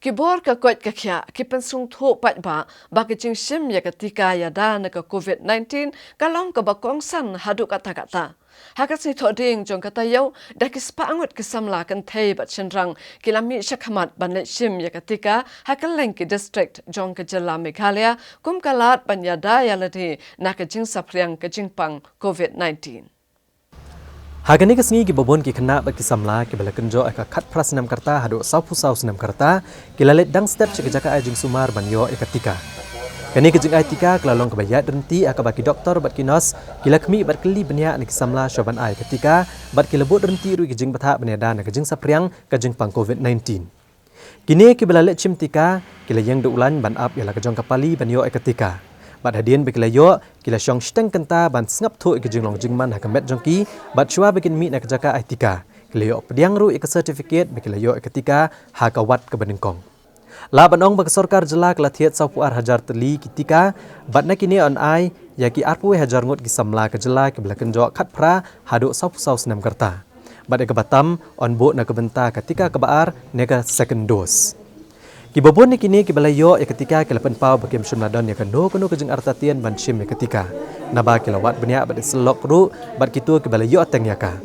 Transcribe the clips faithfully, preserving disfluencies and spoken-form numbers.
Ki bor ka koit ka khiah ki pynsngewthuh paidbah ba ka jingshim ïa ka tika ïada na ka COVID nineteen ka long kaba kongsan haduh katta katta. Ha ka sngi Thohdieng jong ka taïew, da ki spah ngut ki samla kynthei bad shynrang ki la mih shakhmat ban leit shim ïa ka tika ha kylleng ki district jong ka jylla Meghalaya, kum ka lad ban ïada ïa lade na ka jingsaphriang ka jingpang COVID nineteen. Ha kane ka sngi kiba bun ki khynnah bad ki samla kiba la kynjoh ïa ka khatphra snem ka rta haduh sawphew saw snem ka rta ki la leit dang stet sha ka jaka ai jingsumar ban ïoh ïa ka tika. Kane ka jingai tika ka la long kaba ïaid ryntih ha kaba ki doktor bad ki nurse ki la khmih bad kylli bniah na ki samla shuwa ban ai ïa ka tika, bad ki la bud ryntih ruh ïa ka jingbthah ban ïada na ka jingsaphriang ka jingpang COVID nineteen. Kine kiba la leit shim tika ki la ïeng da u lain ban ap ïa la ka jong ka pali ban ïoh ïa ka tika. Bad hadien ba ki la ïoh, ki la shong shiteng kynta ban sngap thuh ïa ka jinglong jingman ha ka met jong ki, bad shuwa ba kin mih na ka jaka ai tika, ki la ïoh pdiang ruh ïa ka certificate ba ki la ïoh ïa ka tika ha ka wat kaba nyngkong. Lah ban ong ba ka sorkar jylla ka la thied sawphew ar hajar tylli ki tika, bad na kine yn ai ïa ki arphew wei hajar ngut ki samla ka jylla kiba la kynjoh khatphra haduh sawphew saw snem ka rta. Bad ïa kaba tam yn buh na ka bynta ka tika kaba ar ne ka second dose. Kiba bun na kine kiba la ïoh ïa ka tika ki la pynpaw ba kim shym la don ïa kano kano ka jingartatien ban shim ïa ka tika, naba ki la wad bniah bad ïasyllok ruh bad kito kiba la ïoh teng ïa ka.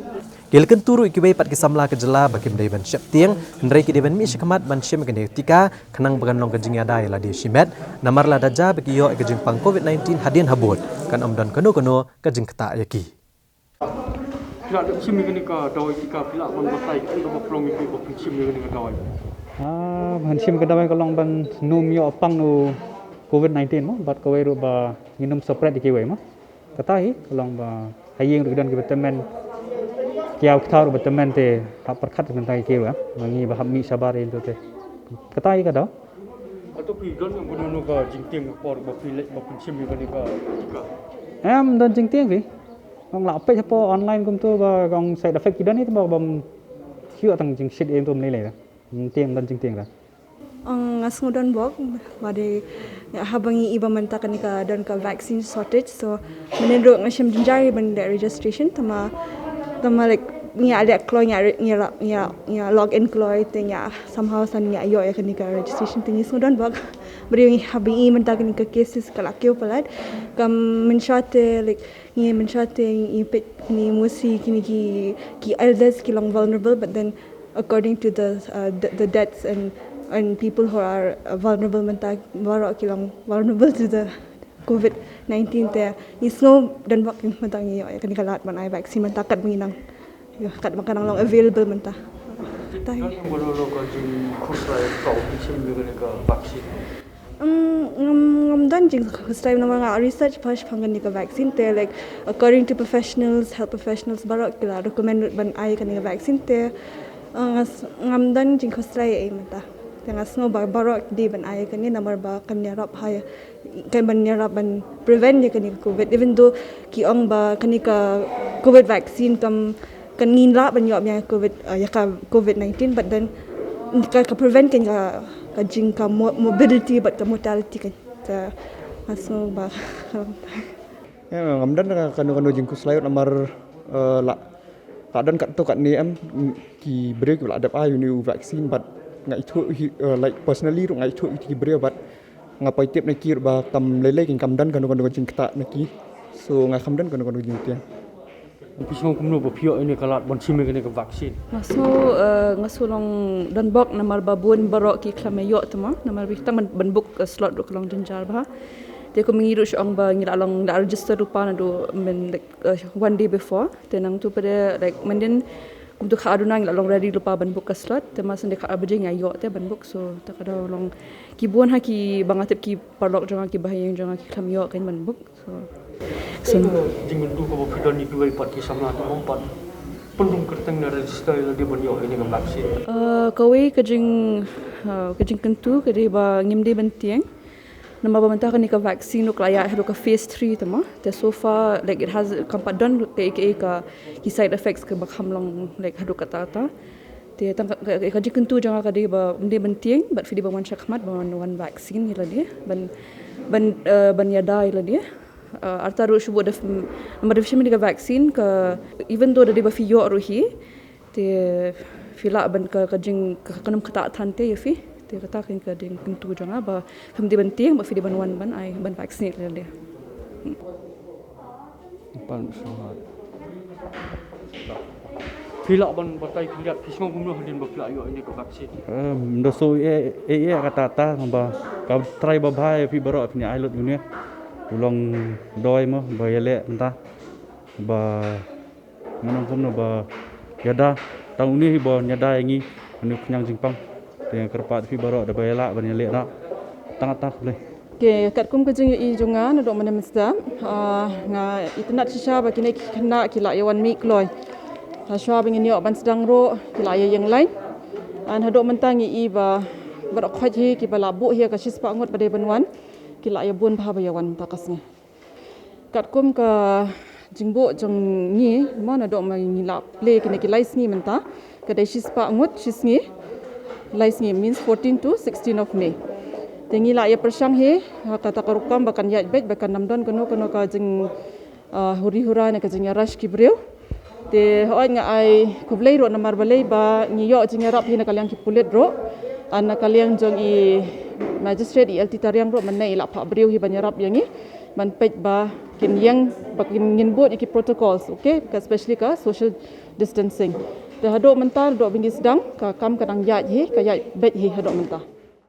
Ki la kyntu ruh ïa kiwei pat ki samla ka jylla ba kim dei ban sheptieng, hynrei ki dei ban mih shakhmat ban shim kane ka tika khnang ba kan long ka jingïada ïa lade shimet, namar lada jia ba ki ïoh ïa ka jingpang COVID nineteen hadien habud, kan ym don kano kano ka jingktah ïa ki. Phi la dep shim ïa kane ka dawai tika, phi lah ban batai kane ka ba pynlong ïa phi ba phin shim ïa kane ka dawai? Ah, ban shim ka dawai ka long ban nym ïoh pang na u COVID nineteen mo, bad kawei ruh ba ngin nym spread ïa kiwei mo. Kata hi ka long ba ha ïing ruh ki don kiba tymmen, ki ïaw ki thaw ruh ba tymmen te hap pyrkhat mynta ïa ki ruh, eh, ma ngi ba hap mih shabar ïa to te. Kata hi ka daw. Hato phi don ïa kano kano ka jingtieng ha por ba phi leit ba phin shim ïa kane ka tika? Em, don jingtieng phi. Ong lah peit hapoh online kumto ba ong side effect ki don hi, te ba bym shu tang jingshit ïa to ym lei lei da. Jingtieng, don jingtieng da. Ong nga sngew donbok ba dei haba ngi i ba mynta kane ka don ka vaccine shortage, so mynnin ruh nga shem jynjar ban leh registration, tangba, tangba like ngi ïa leh kloi, ngi ïa, ngi ïa, ngi ïa, ngi ïa log in kloi, te ngi ïa somehow san ngi ïa ïoh ïa kane ka registration, te ngi sngew donbok. Ba dei ngi haba ngi i mynta kane ka cases ka la kiew palat. Ka mynshuwa te like ngi mynshuwa te ngi peit kine mostly kine ki, ki elders ki long vulnerable, but then according to the, uh, the, the deaths and, and people who are, uh, vulnerable mynta, baroh ki long vulnerable to the COVID nineteen, te ngi sngew donbok mynta ngi ïoh ïa kane ka lad ban ai vaccine mynta katba ngi nang, ïa, katba ka nang long available mynta. Te don ïa kano kano ka jingkhuslai ka u pynshim ïa kane ka vaccine? Um, ngam, ngam don jingkhuslai namar nga research bha shaphang kane ka vaccine te, like, according to professionals, health professionals baroh ki la recommend ban ai kane ka vaccine te, uh, nga s-, ngam don jingkhuslai ei mynta. Te nga sngew ba baroh ki dei ban ai kane namar ba kan ïarap ha, kan ban ïarap ban prevent ïa kane ka COVID, even though ki ong ba kane ka COVID vaccine kam kan ngin lah ban ïoh ïa ka COVID, uh, ïa ka COVID nineteen, but then ka, ka prevent kan ïa ka, ka jing ka mo-, morbidity bad ka mortality kan. Te nga sngew ba. Ïa, ngam don ka, kano kano jingkhuslai namar, uh, la, la don katto katne em ki briew ki la dep ai ïa une u vaccine, but nga ithuh hi, uh, like personally ruh nga ithuh ïa ki briew, but nga poi tip na ki ruh ba kam lei lei kin kam don kano kano ka jingktah na ki. So nga kam don kano kano jingtieng. Phi sngew kumno ba phi ïoh ïa kane ka lad ban shim ïa kane ka vaccine? Nga sngew, eh, nga sngew long donbok namar ba bun baroh ki khlem ïoh te mo, namar ba tang ban, ban book, eh, slot ruh ka long jynjar bha. Te kum ngi ruh shu ong ba ngi la long la register ruh pat naduh myn, like, eh, one day before. Te nangtu pat de, like, mynnin kumto kha duna ngi la long ready lypa ban book ka slot. Te ma sende kha baje ngi ïoh te ban book. So te ka da long ki bun ha ki ba nga tip ki paralok jong nga, ki bahaïing jong nga ki khlem ïoh kan ban book. So, so. Jingkyntu kaba phi don ïa kiwei pat ki samla ki ong pat pynrung kyrteng ne register ïa lade ban ïoh ïa kane ka vaccine? Eh, kawei ka jing, eh, ka jingkyntu ka dei ba ngim dei ban tieng. Namar ba mynta kane ka vaccine ruh ka la ïaid haduh ka phase three te mo. Te so far, like, it has, kam pat don kaei kaei ka, ki side effects kaba kham long, like, haduh katta katta. Te tang ka, ka, ka jingkyntu jong nga ka dei ba ym dei ban tieng, bad phi dei ban wan shakhmat, ban wan, wan vaccine ïa lade, ban, ban, eh, ban ïada ïa lade. Eh, arta ruh shu bud da phi, namar da phi shim ïa ka vaccine ka, even though da dei ba phi ïoh ruh hi, te phi lah ban ka, ka jing, ka, ka kynum ktah than te ïa phi. Te kata ka dei ka jingkyntu jong nga ba phim dei ban tieng ba phi dei ban wan ban ai ban vaccinate lade. Pan shuwa. Phi lah ban batai khyndiat phi sngew kumno hadien ba phi lah ïoh ïa kane ka vaccine? Em, ynda shu ïeh ïeh kata ta ba ka trai ba bha ïa phi baroh phin ïa ai lut ïa une u long doi mo ba ïaleh mynta ba ngan ong kumno ba ïada tang une hi ba ïada ïa ngi une u khñiang jingpang. Te nga kyrpad phi baroh da ba ïalah ban ïaleh noh tang kata khublei. Okay, katkum ka jingïohi jong nga naduh mynne mynstep, ah, nga itynnad shisha ba kine ki khynnah ki la ïa wan mih kloi. Hashwa ba ngin ïoh ban sdang ruh ki la ïa ïeng lain. Bad haduh mynta ngi i ba baroh khoit hi kiba la buh hi ka shispah ngut ba dei ban wan ki la ïa bun bha ba ïa wan mynta ka sngi. Katkum ka jingbuh jong ngi mo naduh ma ngi la plie kine ki lai sngi mynta ka dei shispah ngut shisngi. Lai sngi means fourteen to sixteen of May. Te ngi la ïa pyrshang hi ha kata ka rukom ba kan ïaid beit ba kan ym don kano kano ka jing, ah, huri hura ne ka jingïarush ki briew. Te hooid nga ai khublei ruh namar balei ba ngi ïoh jingïarap hi na ka liang ki pulit ruh, bad na ka liang jong i magistrate i L T Tariang ruh mynne i la phah briew hi ban ïarap ïa ngi ban peit ba kin ïeng ba kin ngin bud ïa ki protocols, okay, ka especially ka social distancing. Te haduh mynta haduh ba ngi sdang ka kam ka dang ïaid hi, ka ïaid beit hi haduh mynta.